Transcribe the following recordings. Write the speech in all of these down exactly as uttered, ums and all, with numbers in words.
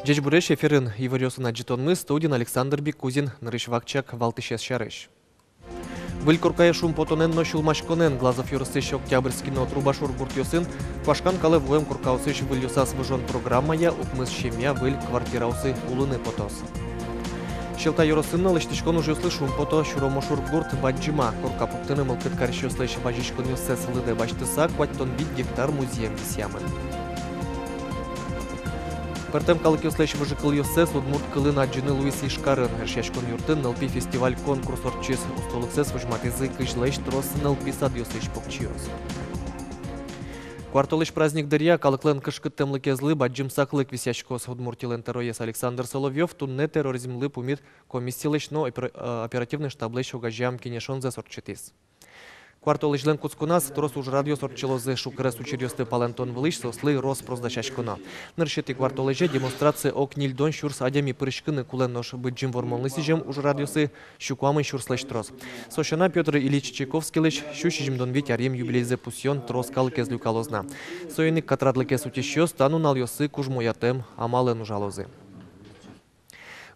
Ӟечбуресь! Эфирын иворъёсын адӟытонмы, студиын Александр Бикузин. Нырысь вакчияк валтӥсез сярысь. Выль коркае шумпотонэн но сюлмаськонэн. Глазов ёросысь Октябрьский но Трубашур гуртъёсын куашкан калэ вуэм коркаосысь выльёсаз выжон программая укмыс семья выль квартираосы улыны потоз. Сьӧлта ёросын но лэсьтӥськон ужъёслы шумпото Сюромошур гурт. Бадӟыма корка пуктыны мылкыд карисьёслэсь вазиськонъёссэс лыдэ басьтыса, куатьтон вить гектар музъем висъямын. Пӧртэм калыкъёслэсь выжыкылъёссэс удмурт кылын адӟыны луиз Ижкарын. Эшъяськон юртын нылпи фестиваль-конкурс ортчиз. Устолыксэс возьматӥзы кызьлэсь трос нылпи садъёсысь покчиос. Куартолэзь праздник дыръя калыклэн кышкыттэмлыкезлы бадӟым саклык висъяськоз. Удмуртилэн тӧроез Александр Соловьёв туннэ терроризмлы пумит комиссилэсь но опера-, э, оперативной штаблэсь огазеям кенешонзэс ортчытӥз. Куартолэзьлэн кутсконаз трос ужрадъёс ортчылозы. Шукрес учыръёсты палэнтон вылысь соослы рос-прос дасяськоно. Нырысетӥ куартолэзе демонстрацие ог ньыльдон сюрс адями пыриськыны кулэ, нош Быдӟым Вормонлы сӥзем ужрадъёсы сю куамын сюрслэсь трос. Со сяна, Пётр Ильич Чайковскийлэсь сю сизьымдон витьаръем юбилейзэ пусъён трос калыкез люкалоз на. Соин ик катрадлыкез утисьёс та нуналъёсы кужмоятэм амалэн ужалозы.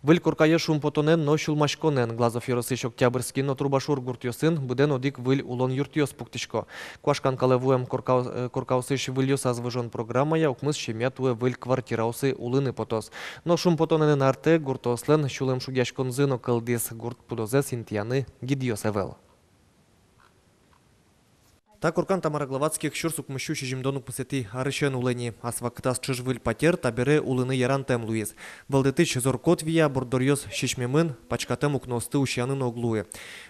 Выль коркае шумпотонэн но сюлмаськонэн. Глазов ёросысь Октябрьский но Трубашур гуртъёсын быдэн одӥг выль улон юртъёс пуктӥсько. Куашкан калэ вуэм корка-, э, коркаосысь выльёсаз выжон программая укмыс семья туэ выль квартираосы улыны потоз. Но шумпотонэн артэ гуртоослэн сюлэмшугъяськонзы но кылдӥз. Гурт пудозэс интыяны гидъёс ӧвӧл. Та коркан Тамара Главатских сюрс укмыссю сизьымдон укмысэтӥ арысен улэ ни. Ас вакытаз ӵыж-выль патер табере улыны ярантэм луиз. Вӧлдэтысь зор-кот вия, борддоръёс сисьмемын, пачкатэм укноосты усьяны но уг луы.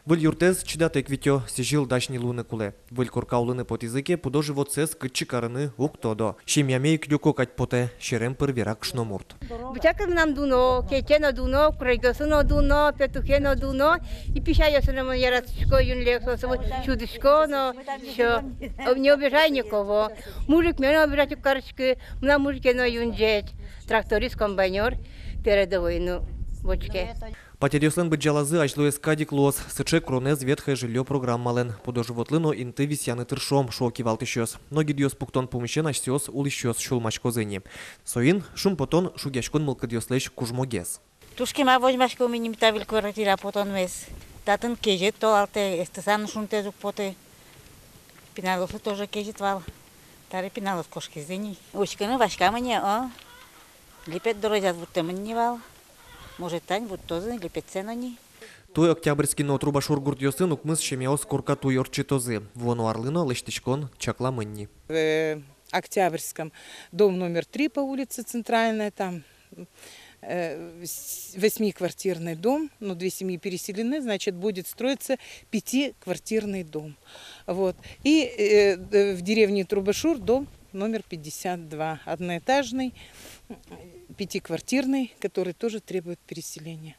Выль юртэз чидатэк витё, сӥзьыл дась ни луыны кулэ. Выль корка улыны потӥзы ке, пудо-животсэс кытчы карыны — уг тодо. Семьяме ик люко кадь потэ, серем пыр вера кышномурт. Быдӟа ке мынам дуно, кече но дуно, курегъёсы но дуно, петухе но дуно, и песяйёсы но мон яратӥсько, юн лек соослы сюдӥсько но, всё. Не обижай никого. Мужикме но обижать уг кариськы, мынам мужике но юн ӟеч, тракторист, комбайнёр, передовой, ну, вочке. Патеръёслэн быдӟалазы азьлоез кадь ик луоз. Сыӵе куронэз «Ветхое жильё» программалэн. Пудо-животлы но инты висъяны тыршом, шуо кивалтӥсьёс. Но гидъёс пуктон пумысен асьсэос улӥсьёс сюлмаськозы ни. Соин шумпотон шугъяськон мылкыдъёслэсь кужмогес. Туж кема возьмаськом ини ми та выль квартира потонмес. Татын кезьыт толалтэ, эстыса но шунтэз уг поты. Пиналъёслы тоже кезьыт вал. Табере пиналъёс кошкизы ни. Учкыны васькам ини, о. Липет дорозяз вуттэмын ни вал. Может, тань вуттозы липетсэ но ни. Туэ Октябрьский но Трубашур гуртъёсын укмыс семьяос корка туй ортчытозы. Вуоно арлы но лэсьтӥськон чакламын ни. В Октябрьском дом номер три по улице Центральная, там, э, с-, восьмиквартирный дом, ну, две семьи переселены, значит, будет строиться пятиквартирный дом. Вот. И, э, э, в деревне Трубашур дом номер пятьдесят два, одноэтажный, м, пятиквартирный, который тоже требует переселения.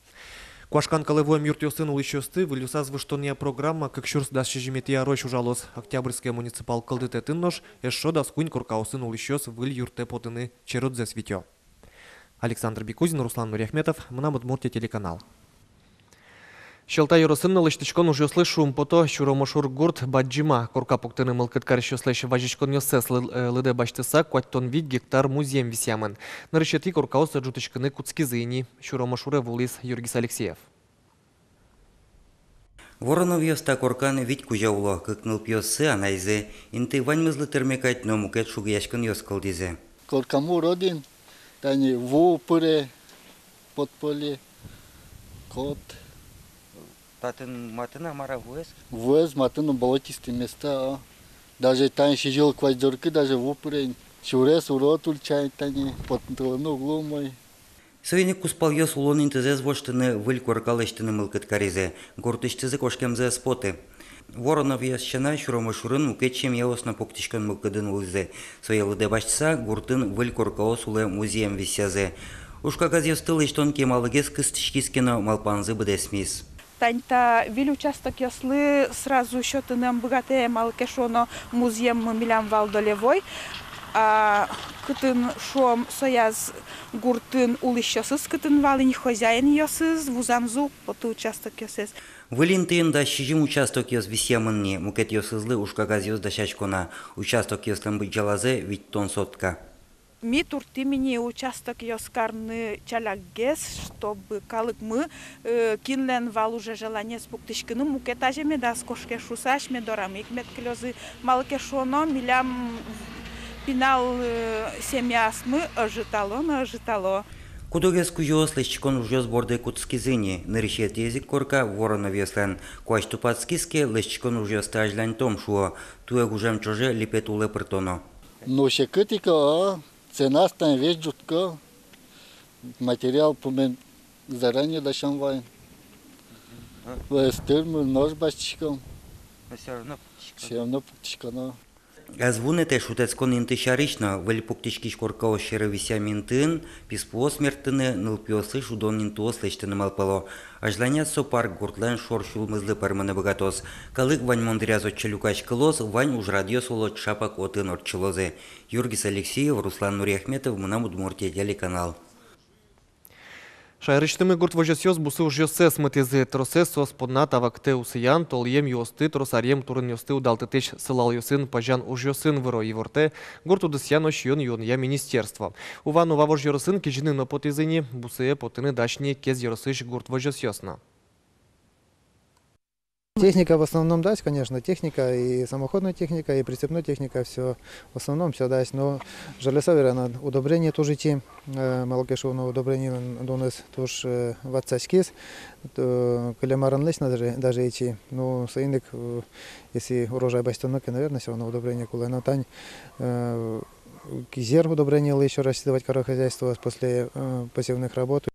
Куашкан калэ вуэм юртъёсын улӥсьёсты выльёсаз выжтонъя программа кык сюрс дас сизьыметӥ арозь ужалоз. Октябрьское муниципал кылдытэтын нош эшшо дас куинь коркаосын улӥсьёс выль юртэ потыны черодзэс витё. Александр Бикузин, Руслан Нуриахметов, «Мынам Удмуртие» телеканал. Сьӧлта ёросын но лэсьтӥськон ужъёслы шумпото Сюромошур гурт. Бадӟыма корка пуктыны мылкыд карисьёслэсь вазиськонъёссэс лы-, э, лыдэ басьтыса, куатьтон вить гектар музъем висъямын. Нырысетӥ коркаос ӝутӥськыны кутскизы ини. Сюромошуре вуылӥз Юргис Алексеев. Вороновъёс та коркан вить кузя уло, кык нылпиоссы, анайзы. Инты ваньмызлы тырме кадь, но мукет шугъяськонъёс кылдӥзы. Коркамы урод ини, тани ву пыре, подполье, кот. Татын матын-а, мар-а, вуэз? Вуэз матын, но болотистые места, а. Даже тани сӥзьыл куазь доркы даже ву пыре ини. Сюрес урод ульчаын, тани потылыны уг лу умой. Соин ик кузпалъёс улон интызэс воштыны, выль корка лэсьтыны мылкыд каризы. Гуртысьтызы кошкемзы ӧз поты. Вороновъёс сяна, Сюромошурын мукет семьяос но пуктӥськон мылкыдын улӥзы. Сое лыдэ басьтыса, гуртын выль коркаос улэ музъем висъязы. Ужкагазъёсты лэсьтон кемалыгес кыстӥськиз ке но, малпанзы быдэсмиз. Тани та выль участокъёслы сразу сётыны ӧм быгатэ, малы ке шуоно, музъеммы милям вал долевой. А кытын, шуом, сояз гуртын улӥсьёсыз кытын вал ини, хозяинъёсыз, вузамзы уг поты участокъёсыз. Выль интыын дас сизьым участокъёс висъямын ни, мукетъёсызлы ужкагазъёс дасясько на. Участокъёслэн быдӟалазы витьтон сотка. Ми туртӥм ини участокъёс карны ӵалякгес, чтобы калыкмы, э, кинлэн вал уже желаниез пуктӥськыны, мукет азе медаз кошке шуыса, асьме дорамы ик мед кылёзы. Малы ке шуоно, милям пинал, э, семьяосмы ӧжытало но ӧжытало. Куд-огез кузёос лэсьтӥськон ужъёс борды кутскизы ини. Нырысетӥез ик корка Вороновъёслэн. Куазь тупатскиз ке, лэсьтӥськон ужъёсты азьланьтом, шуо. Туэ гужем ӵоже липет улэ пыртоно. Ну, секыт ик, а, ценаез тани весь ӝутско. Материал пумен заранее дасям вань. Весь тырмы, нош басьтӥськом. Но всё равно пуктӥськоно. Всё равно пуктӥськоно. Ӧз вунэтэ шутэтскон инты сярысь но. Выль пуктӥськись коркаос сьӧры висъям интыын писпуос мерттыны, нылпиослы шудон интыос лэсьтыны малпало. Азьланяз со парк гуртлэн шор сюлмызлы пӧрмыны быгатоз. Калык ваньмон дыръяз отчы люкаськылоз, вань ужрадъёс, оло, чапак отын ортчылозы. Юргис Алексеев, Руслан Нуриахметов, «Мынам Удмуртие» телеканал. Шаерысьтымы гурт возёсъёс бусы ужъёссэс мытӥзы. Тросэз соос понна та вакытэ усыян, толъем юосты, трос аръем турынъёсты удалтытӥсь сылалъёсын, пӧзян ужъёсын выро, ивортэ гурт удысъя но сиён-юонъя министерство. Ува но Вавож ёросын кизьыны но потӥзы ини. Бусые потыны дась ни Кез ёросысь гурт возёсъёс но. Техника в основном дась, конечно, техника, и самоходная техника, и прицепной техника, всё, в основном всё дась. Но жаляса верано, удобрение туж ичи, э, малы ке шуоно, удобрениелэн дуныз туж, э, ватсаськиз, э, кылем арынлэсь но даже, даже ичи. Ну, соин ик, э, если урожай басьтоно ке, наверное, всё равно удобрение кулэ. Но тань, э, кизер удобрениелы ещё рассчитывать каро хозяйство после, э, посевных работ.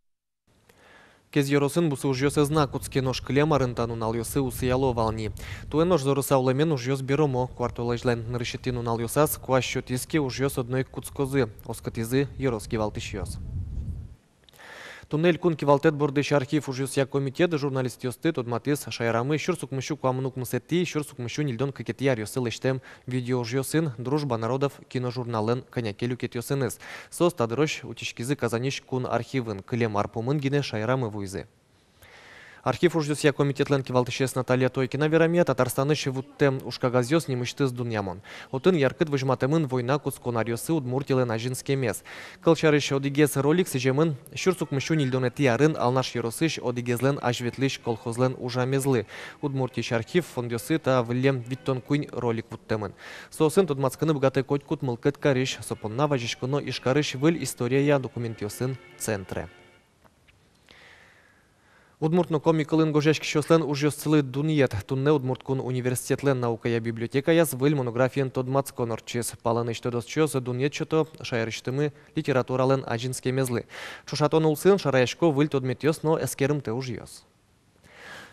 Кез ёросын бусы ужъёс ӧз на кутске, нош кылем арын та нуналъёсы усыяло вал ни. Туэ нош зорыса улэмен ужъёс беромо. Куартолэзьлэн нырысетӥ нуналъёсаз куазь сётӥз ке, ужъёс одно ик кутскозы, оскытӥзы ёрос кивалтӥсьёс. Туннэ Элькун кивалтэт бордысь архив ужъёсъя комитет журналистъёсты тодматӥз шаерамы сюрс укмыссю куамын укмысэтӥ — сюрс укмыссю ньыльдон кыкетӥ аръёсы лэсьтэм видеоужъёсын, «Дружба народов» киножурналлэн кӧня ке люкетъёсыныз. Соос та дырозь утиськизы Казаньысь кун архивын, кылем ар пумын гинэ шаерамы вуизы. Архив ужъёсъя комитетлэн кивалтӥсез Наталья Тойкина верамъя, Татарстанысь вуттэм ужкагазъёс нимысьтыз дунъямон. Отын яркыт возьматэмын война кутскон аръёсы Удмуртилэн азинскемез. Кылсярысь, одӥгез ролик сӥземын сюрс укмыссю ньыльдонэтӥ арын Алнаш ёросысь одӥгезлэн азьветлӥсь колхозлэн ужамезлы. Удмуртиысь архив фондъёсы та выллем витьтон куинь ролик вуттэмын. Соосын тодматскыны быгатэ котькуд мылкыд карись. Со понна вазиськоно Ижкарысь выль историяя документъёсын центре. Удмурт но коми кылын гожъяськисьёслэн ужъёссылы дунъет. Туннэ Удмурт кун университетлэн наукая библиотекаяз выль монографиен тодматскон ортчиз. Палэнысь тодосчиос дунъет сёто шаерысьтымы литературалэн азинскемезлы. Ӵошатон улсын шараясько выль тодметъёс но эскерымтэ ужъёс.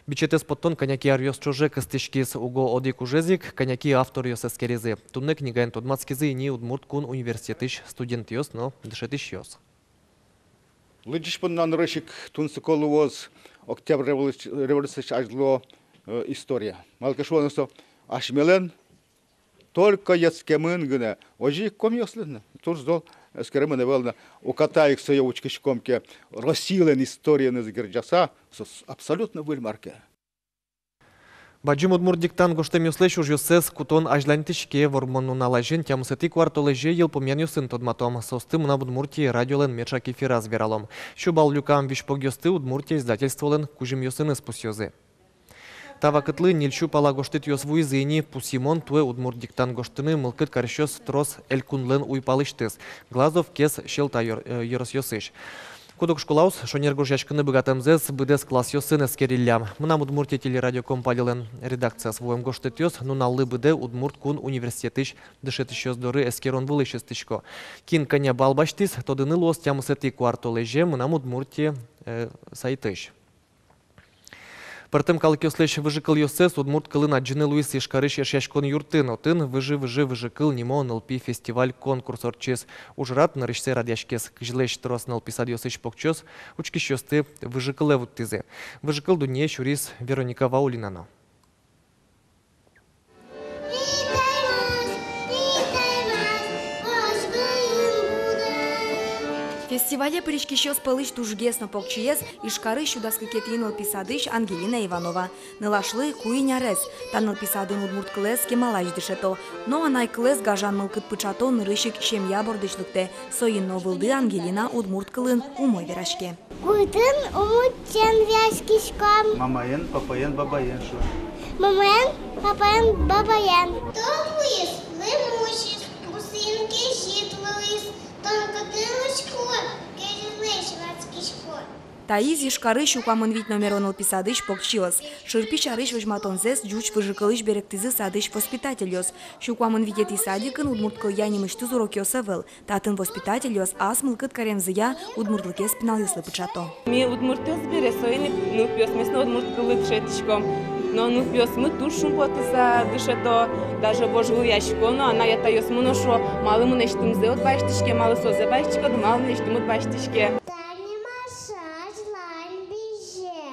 Бичетэз поттон кӧня ке аръёс ӵоже кыстӥськиз. Уго одӥг ужез ик кӧня ке авторъёс эскеризы. Туннэ книгаен тодматскизы ини Удмурт кун университетысь студентъёс но дышетӥсьёс. Лыдӟись понна нырысь ик тунсыко луоз Октябрь революци-, революциысь азьло, э, история. Малы ке шуоно, со асьмелэн только йӧтскемын гинэ, озьы ик комиослэн но. Туж зол эскеремын ӧвӧл на. Уката ик сое учкиськом ке, Россилэн историеныз герӟаса, со с-, абсолютно выль мар ке. Бадӟым удмурт диктант гожтэмъёслэсь ужъёссэс кутон азьланьтӥське. Вормон нунал азьын, тямысэтӥ куартолэзе, йылпумъянъёсын тодматом. Соосты «Мынам Удмуртие» радиолэн меӵак эфираз вералом. Сю балл люкам визьпогъёсты «Удмуртия» издательстволэн кузьымъёсыныз пусъёзы. Та вакытлы ньыль сю пала гожтэтъёс вуизы ини. Пусйымон, туэ удмурт диктант гожтыны мылкыд карисьёс трос элькунлэн уйпалысьтыз: Глазов, Кез, Сьӧлта ёр-, э, ёросъёсысь. Куд-ог школаос шонер гожъяськыны быгатэмзэс быдэс классъёсын эскериллям. «Мынам Удмуртие» телерадиокомпанилэн редакцияз вуэм гожтэтъёс нуналлы быдэ Удмурт кун университетысь дышетӥсьёс доры эскерон вылысь ыстӥсько. Кин кӧня балл басьтӥз, тодыны луоз тямысэтӥ куартолэзе «Мынам Удмуртие», э, сайтысь. Пӧртэм калыкъёслэсь выжыкылъёссэс удмурт кылын адӟыны луиз Ижкарысь Эшъяськон юртын. Отын «Выжы-выжы, выжыкыл» нимо нылпи фестиваль-конкурс ортчиз. Ужрад нырысьсэ радъяськиз. Кызьлэсь трос нылпи садъёсысь покчиос учкисьёсты выжыкылэ вуттӥзы. Выжыкыл дуннее сюриз Вероника Ваулина но. Фестивале пыриськисьёс пӧлысь тужгес но покчиез — Ижкарысь сю дас кыкетӥ нылпи садысь Ангелина Иванова. Нылашлы куинь арес. Та нылпи садын удмурт кылэз кемалась дышето. Но анай кылэз гажан мылкыд пыӵато нырысь ик семья бордысь лыктэ. Соин но вылды Ангелина удмурт кылын умой вераське. Гуртын умой сямен вераськиськом. Мамаен, папаен, бабаен шуо. Мамаен, папаен, бабаен. Тон вуиз, лымусиз, бусыын кезьыт луиз, тон кытын улӥськод, кезьытлэсь ватскиськод. Таиз Ижкарысь сю куамын вить номеро нылпи садысь покчиос. Шырпи сярысь возьматонзэс ӟуч выжыкылысь берыктӥзы садысь воспитательёс. Сю куамын витетӥ садикын удмурт кылъя нимысьтыз урокъёс ӧвӧл. Татын воспитательёс ас мылкыд каремзыя удмуртлыкез пиналъёслы пыӵато. Ми удмуртъёс бере, соин ик нылпиосмес но удмурт кыллы дышетӥськом. Но нылпиосмы туж шумпотыса дышето, даже вожвылъясько но, анай-атайёсмы но шуо: малы мынэсьтымзэ уд басьтӥське, малы созэ басьтӥськод, малы мынэсьтым уд басьтӥське. Тани Маша азьлань бизе.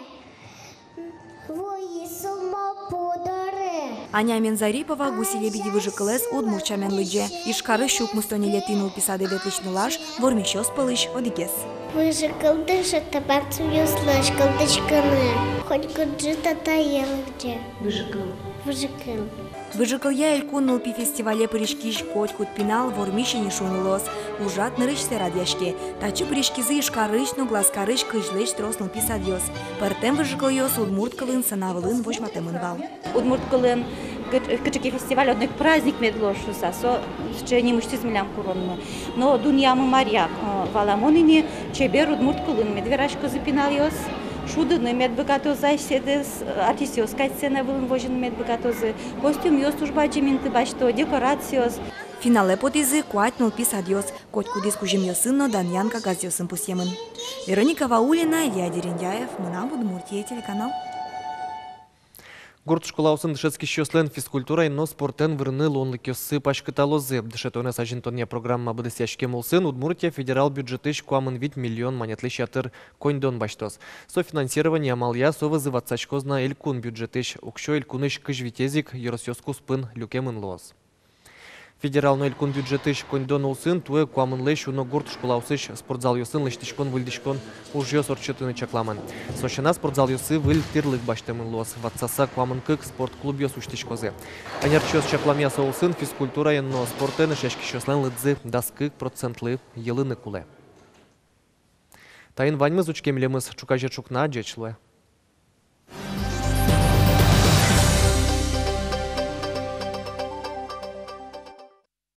Вуиз сюлмо пу доры. Аня Мензарипова «Гуси-лебеди» выжыкылэз удмурт сямен лыдӟе. Ижкарысь сю укмыстон ньылетӥ нылпи садэ ветлӥсь нылаш вормисьёс пӧлысь одӥгез. Выжыкыл дышето бадӟымъёслэсь кылзӥськыны. Котькуд ӝытэ тае лыдӟе. Выжыкыл. Выжыкыл. Выжыкылъя элькун нылпи фестивале пыриськись котькуд пинал вормись ини шуыны луоз. Ужрад нырысьсэ радъяське. Татчы пыриськизы Ижкарысь но Глазкарысь кызьлэсь трос нылпи садъёс. Пӧртэм выжыкылъёс удмурт кылын сцена вылын возьматэмын вал. Удмурт кылын кыт-, кыӵе ке фестиваль, одно ик праздник мед луоз шуыса, со сыӵе нимысьтыз милям куронмы. Но дунъямы маръя, э, валамон ини, чебер удмурт кылын мед вераськозы пиналъёс, шудыны мед быгатозы асьсэдыз, э, артистъёс кадь сцена вылын возьыны мед быгатозы, костюмъёс туж бадӟым инты басьто, декорациос. Финалэ потӥзы куать нылпи садъёс. Котькудӥз кузьымъёсын но данъян кагазъёсын пусъемын. Вероника Ваулина, Илья Дерендяев, «Мынам Удмуртие» телеканал. Гурт школаосын дышетскисьёслэн физкультураен но спортэн вырыны луонлыкъёссы паськыталозы. Дышетонэз азинтонъя программа быдэсъяськем улсын Удмуртия федерал бюджетысь куамын вить миллион манетлэсь ятыр коньдон басьтоз. Софинансирование амалъя со вӧзы ватсаськоз на элькун бюджетысь. Уксё элькунысь кызь витез ик ёросъёс куспын люкемын луоз. Федерал но элькун бюджетысь коньдон улсын туэ куамынлэсь уно гурт школаосысь спортзалъёсын лэсьтӥськон-выльдӥськон ужъёс ортчытыны чакламын. Со сяна, спортзалъёсы выль тӥрлык басьтэмын луоз. Ватсаса куамын кык спорт клубъёс усьтӥськозы. Ӧнерчиос чакламъя, со улсын физкультураен но спортэн эшъяськисьёслэн лыдзы дас кык процентлы йылыны кулэ. Таин ваньмыз. Учке милемыз ӵуказе ӵукна. Ӟеч луэ.